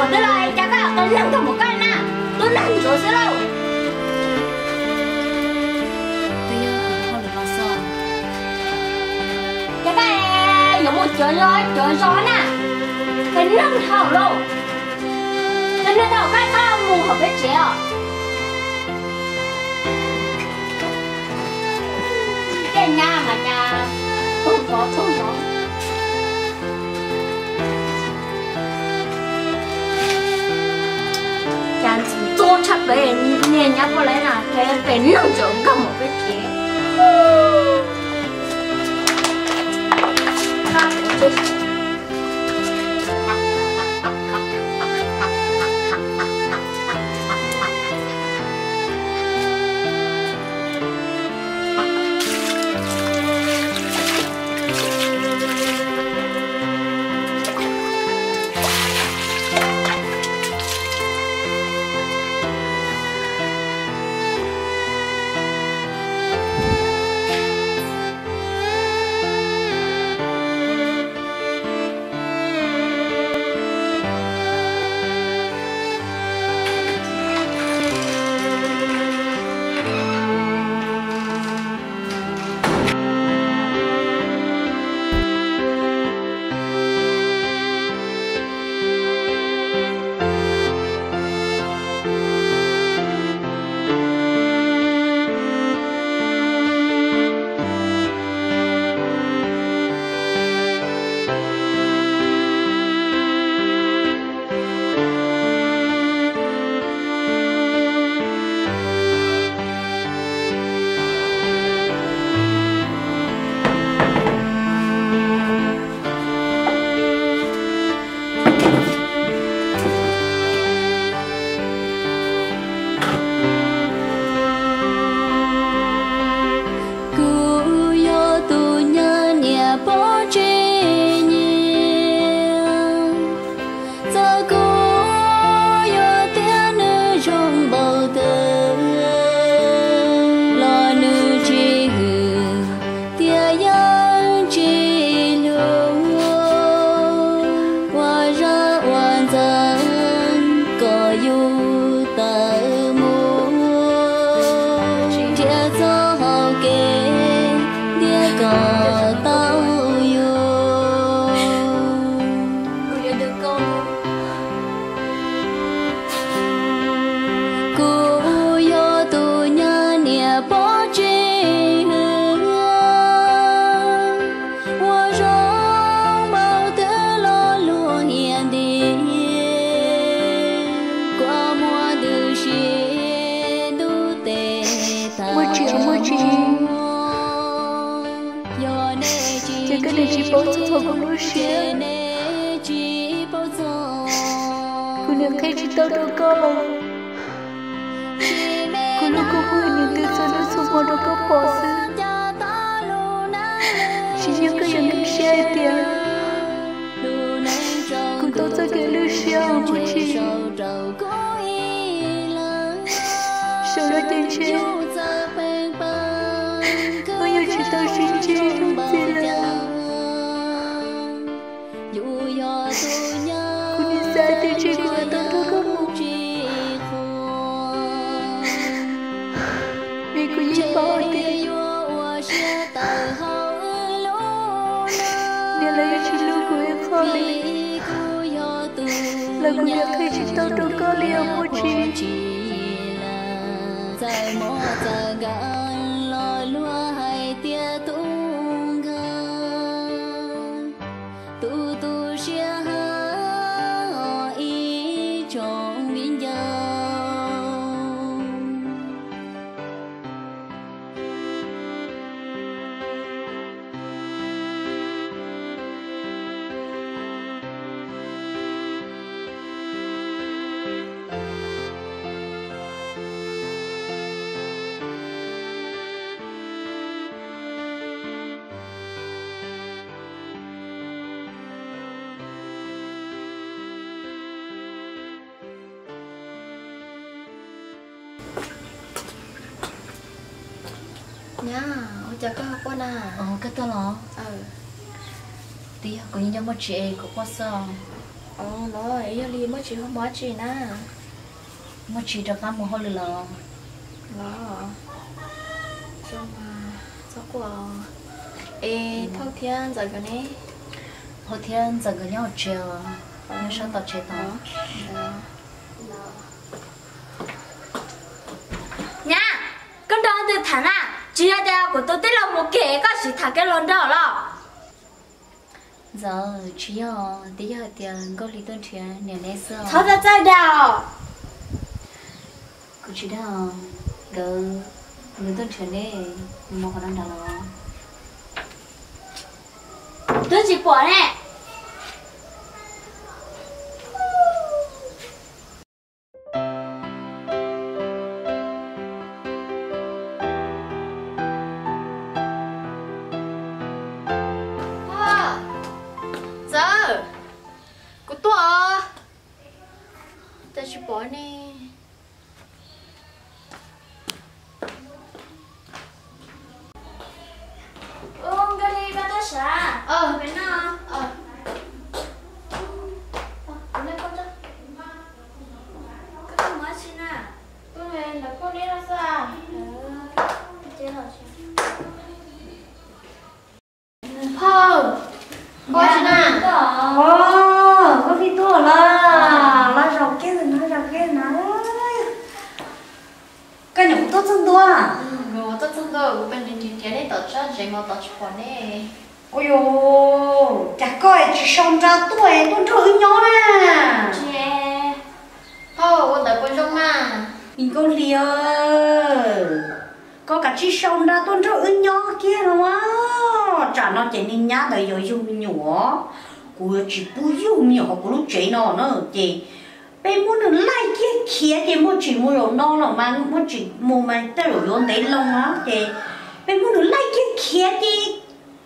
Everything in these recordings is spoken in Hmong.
Twb los cas koj qee leeg koj mus koj na, tub neeg ntsuav xwb lauj. Cas koj yuav mus cuav zos cuav zos na, qee leeg dhau lauj. Qee leeg dhau koj txhob mus hauv peb tsev os. Tej nyab mas cas tuag zov tuag zov. Cas ntxim tuab tshaj plaws niag nyab poj laib na, ces pem neeg tseem nkag mus peb tsev. Kuv yog tus nyab niam pog tsis nyiam, txawm kuv yuav tias nws zoo npaum twg los nws tsis hwm, tias yeej tsis hlub. Ua zaj ua ntxeev kom yus tawm mus, nrhiav txoj hau kev ntiab kom tau yus. Kuv yog tus nyab niam pog tsis hwm, ua zoo npaum twg los luag hiam nti, kua muag ntws si ntuj tes tag. Muaj tsis, muaj tsis, ces koj niam tsis paub txog kuv lub siab. Kuv niam qhia tsis tau rau koj los, kuv lub kua muag niam twb txog hnub txog hmo rau koj pom xwb. Tsis yog koj yuav nkag siab hais tias kuv tau txoj kev lwj siab muaj tsis. Sau lawm ces ntshe wb yuav tsis tau sib ntsib ib zaug ntxiv lawm. Kuv nim xav tias ntshe kuv yuav tau nrog koj mus, vim kuv yeej paub hais tias niam lawv yeej tsis hlub kuv ib qho li. Los kuv yuav qhia tsis tau rau koj li os Muaj Tsis. Txawm mob txawm nkeeg los luag hais tias tub nkeeg, tus tu siab heev ib tsoom viv ncaus. Nyab, ua cas koj quaj na? Koj tuaj los? Twb yog kuv yeej nco Muaj Tsis es kuv quaj xwb os. Los yog li Muaj Tsis ho mus dab tsi na? Muaj Tsis rov qab mus hauj lwm los. Los, txhob quaj. Es Thauj thiab Ntxawm nkawd ne? Thauj thiab Ntxawm nkawd nyob hauv tsev os, nyob sab tom tsev tod. Nyab, koj nrog leej twg tham na? Tsis yog tias kuv tus tij laug mus kev koj siv tham kev los nrog los? Ntxawm, tsis yog, twb yog hais tias Nkauj Hli tuaj nrhiav niam neb xwb. Txhob txawj dag os. Kuv tsis dag, nkawd, nkawd tuaj nrhiav neb, nws mus qhov no nrad los. Twb tsis pom ne. Ntxawm, kuv tuaj os. Cas tsis pom ne? Nkauj Hli, koj tuaj sav? Pem no. Koj tuaj mus dab tsi na? Tuaj ntawm poj neb no xwb. Phauj, koj tsis na? Nkauj Hli tuaj lawm, los zaum kiag na, zaum kiag na. Koj nyuam qhuav tuaj txog ntua? Kuv tuaj txog ntua, kuv pheej nrhiav nrhiav neb tom tsob ntses mas tos tsis pom ne. Ua cas koj tsis sau nra tuaj, tuaj nrog wb nyob na? Tsis, phauj, ua ntawd puas zoo mas? Me Nkauj Hli, koj kav tsij sau nra tuaj nrog wb nyob kiag no. Tsam no ces niag nyab ntawd yuav yug me nyuam, kuv yuav tsis pub yug me nyuam hauv kuv lub tsev no na. Ces peb muab nws laij kiag khiav ces Muaj Tsis mus zaum no los mas Muaj Tsis mus mas tej zaum yuav ntev loo na. Ces peb muab nws laij kiag khiav ces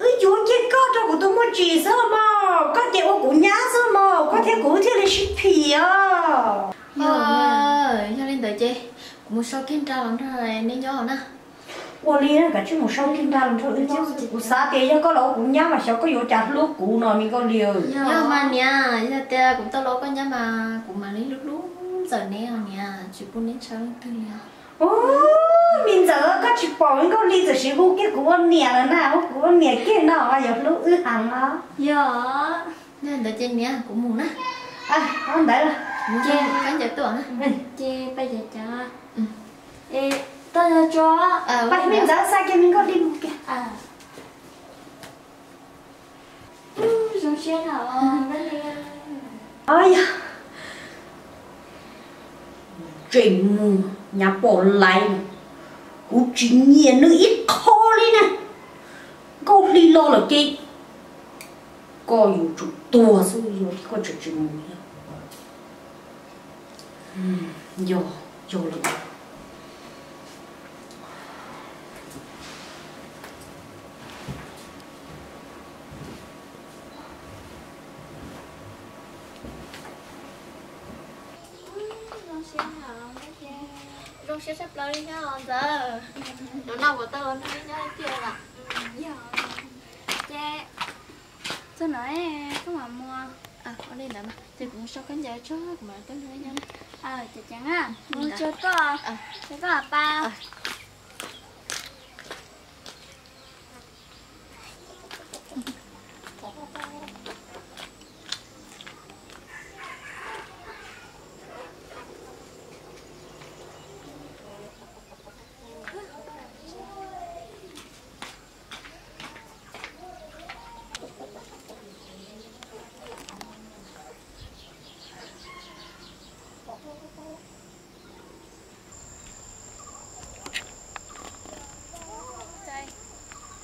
wb yuav kiag koj rau kuv tus Muaj Tsis xwb mog. Koj ces ua kuv nyab xwb mog, koj thiab kuv thiaj li sib phim os. Yog li ntawd ces kuv mus sau kiag nra los nrog neb nyob na. Ua li, kav tsij mus sau kiag nra los nrog wb nyob. Kuv xav tias yog koj los ua kuv nyab mas xyov koj yuav cas hlub kuv no me Nkauj Hli. Yog mas niam, yog tias kuv tau los ua koj nyab mas kuv mam li hlub hlub Ntxawm neb os niam, tsis pub neb ntshaw leej twg li os. Me Ntxawm, koj tsis pom me Nkauj Hli txawm siv hu kiag kuv ua niam lawm na, hu kuv ua niam kiag no mas yuav hlub wb heev os. Yog, yog ntawd ces niam kuv mus na. Ntawd, ces peb ncaws tuaj na. Ces peb ncaws cas. Es toj yog tso, peb me Ntxawm xa kiag me Nkauj Hli mus kiag. Zoo siab na. Yog, tseem mus nyav pom laiv, kuv tsis nyiam nws ib qho li na. Nkauj Hli los lawm ces koj yuav tsum tuag xwb, yog thiab koj tseem tsis mus. Yog, yog lawm. Zoo siab tshaj plaws li thiab os Ntxawm. Zaum no kuv tau los nrog neb nyob tiag lawm. Ces txog no koj mam mus. Ua li ntawd ces kuv mus sau khaub ncaws tso kuv mam tuaj nrog neb nyob na. Ces ceev na, mus tsuag tuaj, ces koj mam pab.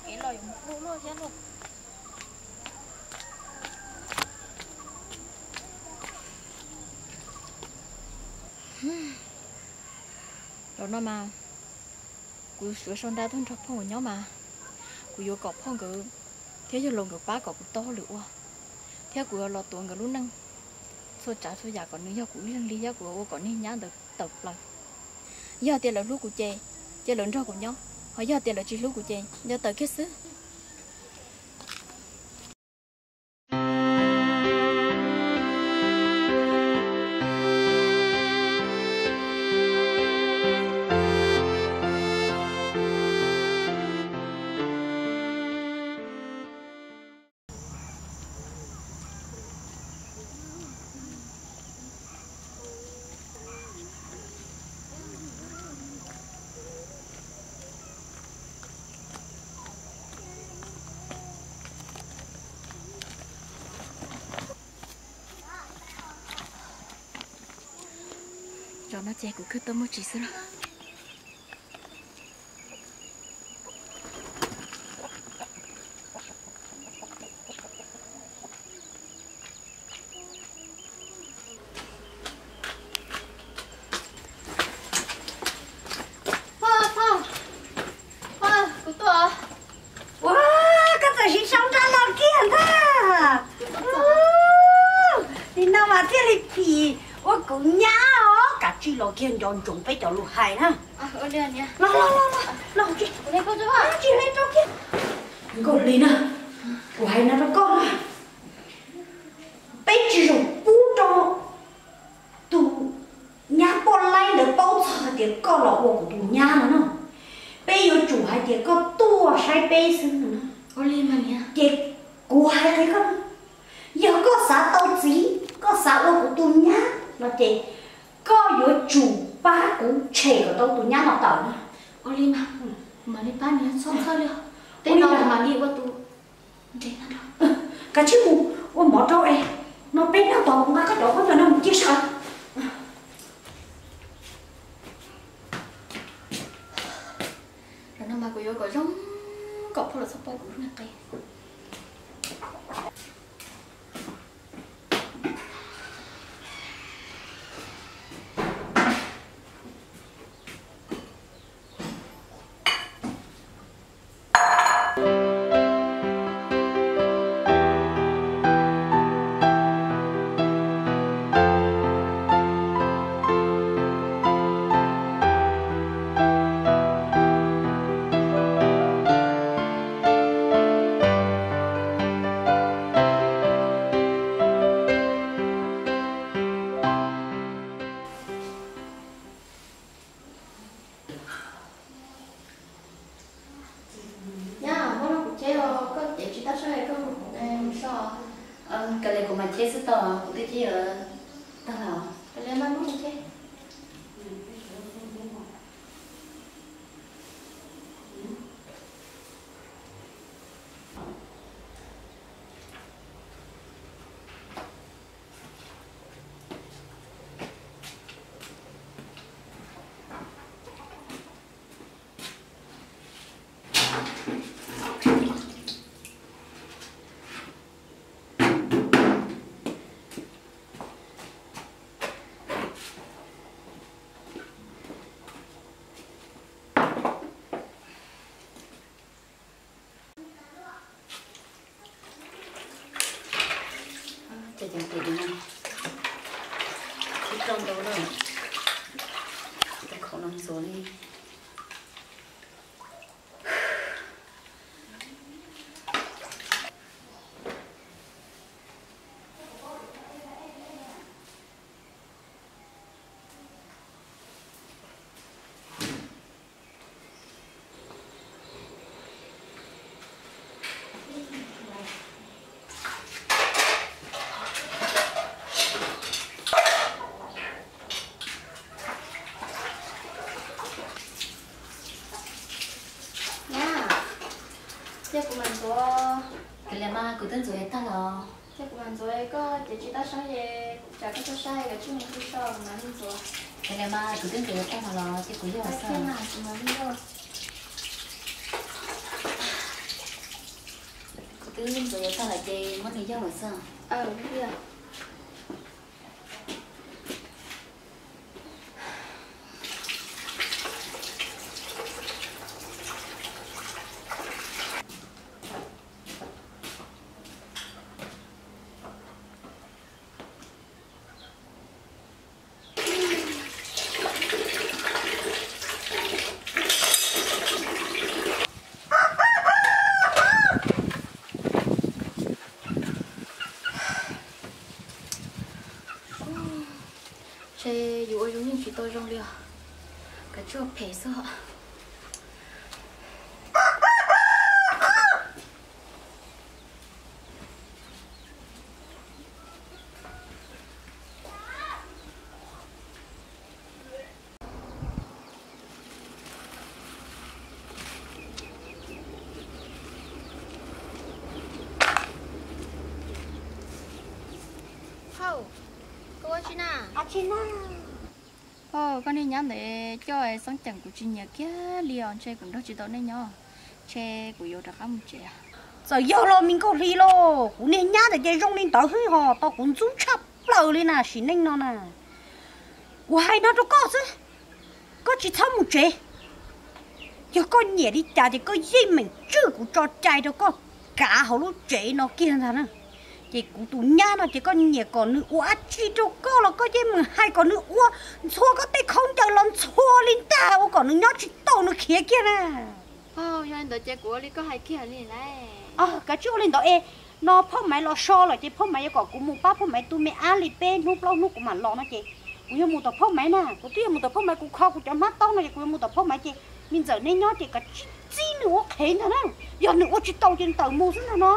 Kev los yuav mus hlub luaj thiab lauj. Zaum no mas kuv yuav sau nra tuaj nrog phauj nkawd nyob mas kuv yuav kom phauj nkawd thiab yawg laus nkawd pab kom kuv tau hauj lwm ua, thiab kuv yuav los tuav nkawd lub neej txhua tsav txhua yam kom nws yog kuv ib leeg li thiab kuv yuav ua kom niag nyab ntawd tawm plaws. Yog tias lawv hlub kuv ces, ces lawv nrog kuv nyob, ho yog tias lawv tsis hlub kuv ces nco tawm kiag xwb. Cov no ces kuv khwb tuaj muaj tsis xwb na. Pog, pog, pog, kuv tuaj. Ua, koj txawm siv sau nra los kiag ntag. Nim no mas thiaj li phim ua kuv nyab os. Kav tsij los kiag nco ntsoov peb cov lus hais na. Los, los, los, los, los, tsis hais rau kiag. Nkauj Hli na, kuv hais no rau koj na, peb tsis zoo pub rau tus nyab poj laib ntawd paub txog hais tias koj los ua kuv tus nyab no na. Peb yuav tsum hais tias koj tuaj saib peb xwb no na. Ces kuv hais qhia koj, yog koj xav tau txiv, koj xav ua kuv tus nyab no ces koj yuav tsum pab kuv tshem kom tau tus nyab no tawm na. Ua li mas, kuv mam li pab niam txhob txhawj li. Tej no kuv mam li ua tus nres no. Kav tsij mus ua mov rau es no peb noj tod kuv nqa koj cov khaub ncaws no mus cia sawv. Zaum no mas kuv yuav kom zoo kom phauj los txhob paub kuv lub niag qe. Nyab, muab rau kuv ceb os, koj cev tsis tau saib koj mus so. Kav liam kuv mam ceb xwb tau, kuv twb ceb yuav tag lawm. Kav liam mas muab kuv ceb. Cov cov tes no, ib rau ntau na, cov khoom no ntxuav li. Nyab, cia kuv mam ntxuav. Kav liam mas, kuv twb ntxuav yuav tag los. Cia kuv mam ntxuav, koj ces tsis tab sab es tsam koj txog saib koj tsij mus pw so kuv mam li ntxuav. Kav liam mas, kuv twb ntxuav yuav tag los los, cia kuv yog xwb. Kuv twb ntxuav yuav tag lawm ces muab nws yog lawm xwb. Ntshe yus ua zoo yeej tsis tau zoo li os. Kav tsij ua phem xwb os. Hauj, koj ua tsi na? Ua tsi na? Koj niag nyab ntawd coj xeeb ceem kuv tsis nyiam kiag li os, ntshe kuv nrog tsis tau nej nyob, ntshe kuv yuav rov qab mus tsev. Txawm yog los me nkauj hli lauj, kuv niag nyab ntawd ces zoo li ntawd xwb ho tau kuv ntxub tshaj plaws li na sim neej no na. Kuv hais no rau koj xwb, koj tsis txhob mus tsev. Yog koj nyiam li cas ces koj yeej meem tswj kuv tso cai rau koj kav hauv lub tsev no kiag ntag na. Ces kuv tus nyab no ces koj nyiam kom nws ua dab tsi rau koj los koj yeej meem hais kom nws ua, ntxhua koj tej khaub ncaws los ntxhua li ntag ua kom nws nyob tsis tau nws khiav kiag na. Yog li ntawd ces kuv ua li koj hais kiag li lauj. Kav tsij ua li ntawd es, no Phauj Maiv los so lawm ces Phauj Maiv yuav kom kuv mus pab Phauj Maiv tu me ab li peb hnub plaub hnub kuv mam los no ces kuv yuav mus tom Phauj Maiv na, kuv twb yuav mus tom Phauj Maiv, kuv kho kuv cov hmab taub no ces kuv yuav mus tom Phauj Maiv ces me ntxawm nej nyob ces kav tsij txib nws ua qhev ntag na. Yog nws ua tsis tau ces nws tawm mus xwb ntag no.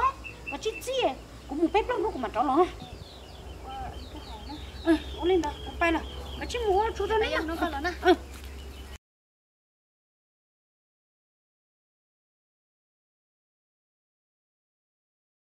Kav tsij txib, kuv mus peb plaub hnub kuv mam rov los na. Ua li ntawd kuv pais lawm, kav tsij mus ua tsuv rau nej na.